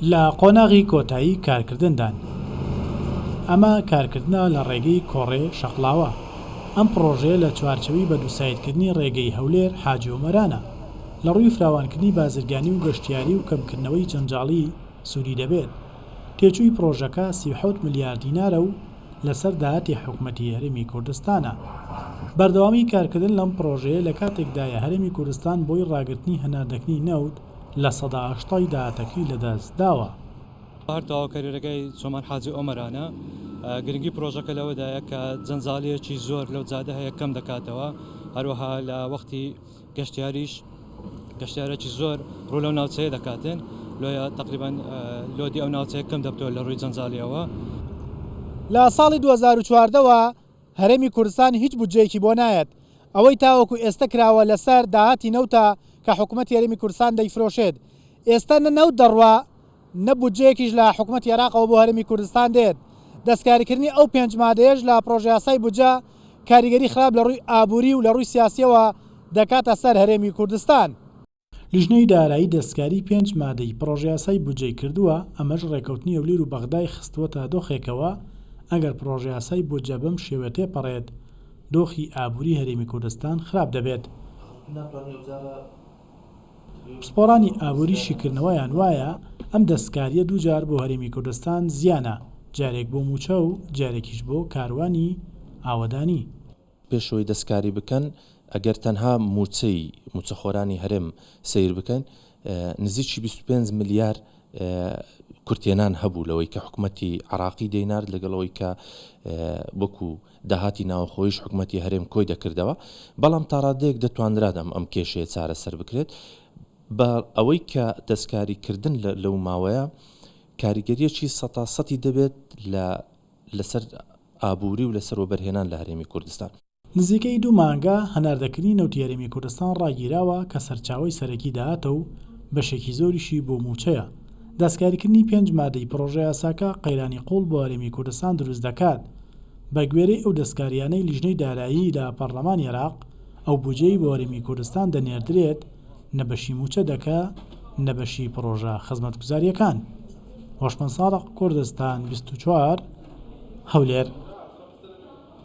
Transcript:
لە قۆناغی کۆتایی کارکردندان. ئەمە کارکردنە لە ڕێگەی کۆڕێ شەقڵاوە. ئەم پڕۆژەیە لە چوارچێوەی بە دووسایدکردنی ڕێگەی هەولێر حاجی ئۆمەرانە. لە ڕووی فراوانکردنی بازرگانی و گەشتیاری و کەمکردنەوەی جەنجاڵی سوودی دەبێت. تێچووی پڕۆژەکە 37 ملیار دینارە و لەسەر داهاتی حکومەتی هەرێمی کوردستانە. بەردەوامیی کارکردن لەم پڕۆژەیە لە کاتێکدایە هەرێمی کوردستان بۆی ڕاگرتنی هەناردەکردنی نەوت 80% ی داهاتەکەی لەدەست داوە. هەر تەواوکەری رێگای چۆمان حاجی ئۆمەرانە، گرنگی پرۆژەکە لەوەدایە کە جەنجاڵییەکی زۆر لەو جادە هەیە کەم دەکاتەوە، هەروەها لە وەختی گەشتیاریش گەشتیارێکی زۆر ڕوو لەو ناوچەیە دەکاتن، لۆیە تەقریبەن لۆدی ئەو ناوچەیە کەم دەبتەوە لە ڕووی جەنجاڵییەوە. لە ساڵی 2014 وە هەرێمی کوردستان هیچ بودجەیەکی بۆ نایەت، ئەوەی تاوەکو ئێستە کراوە لەسەر داهاتی نەوتە کە حکومەتی هەرێمی کوردستان دەیفرۆشێت، ئێستە نە نەوت دەڕوا نە بودجەیەکیش لە حکومەتی عێراقەوە بۆ هەرێمی کوردستان دێت، دەستکاریکردنی ئەو پێنج مادەیەش لە پڕۆژەیاسای بودجە کاریگەری خراپ لە ڕووی ئابووری و لە ڕووی سیاسییەوە دەکاتە سەر هەرێمی کوردستان. لیژنەی دارایی دەستکاری پێنج مادەی پڕۆژەیاسای بودجەی کردووە، ئەمەش ڕێککەوتنی هەولێر و بەغدای خستووەتە دۆخێکەوە، ئەگەر پڕۆژەیاسای بودجە بەم شێوەیە تێپەڕێت، دۆخی ئابووری هەرێمی کوردستان خراپ دەبێت. پسپۆڕانی ئابووری شیکردنەوەیان وایە، ئەم دەستکارییە دووجار بۆ هەرێمی کوردستان زیانە، جارێک بۆ مووچە و جارێکیش بۆ کاروانی ئاوەدانی. پێش ئەوەی دەستکاری بکەن ئەگەر تەنها مووچەی مووچەخۆرانی هەرێم سەیر بکەن نزیکی 25 ملیار کورتێنان هەبوو لەوەی کە حکوومەتی عراقی دەینارد لەگەڵ ئەوەی کە وەکو داهاتی ناوەخۆیش حکوومەتی هەرێم کۆی دەکردەوە بەڵام تاڕادەیەک دەتوانرات ئەم ئەم کێشەیە چارەسەر بکرێت بە ئەوەی کە دەستکاری کردن لەو ماوەیە کاریگەریەکی سەتا سەتی دەبێت لە لەسەر ئابووری و لەسەر وەبەرهێنان لە هەرێمی کوردستان. نزیکەی دوو مانگە هەناردەکردنی نەوتی هەرێمی کوردستان ڕاگیراوە کە سەرچاوەی سەرەکی داهاتە و بەشێکی زۆریشی بۆ مووچەیە. دەستکاریکردنی پێنج مادەی پڕۆژەیاساکە قەیرانی قووڵ بۆ هەرێمی کوردستان دروست دەکات. بەگوێرەی ئەو دەستکارییانەی لیژنەی دارایی لە پەڕلەمانی عێراق، ئەو بودجەی بۆ هەرێمی کوردستان دەنێردرێت نە بەشی مووچە دەکا نە بەشی پڕۆژە خزمەتگوزارییەکان. هۆشمەند سادق، کوردستان 24، هەولێر.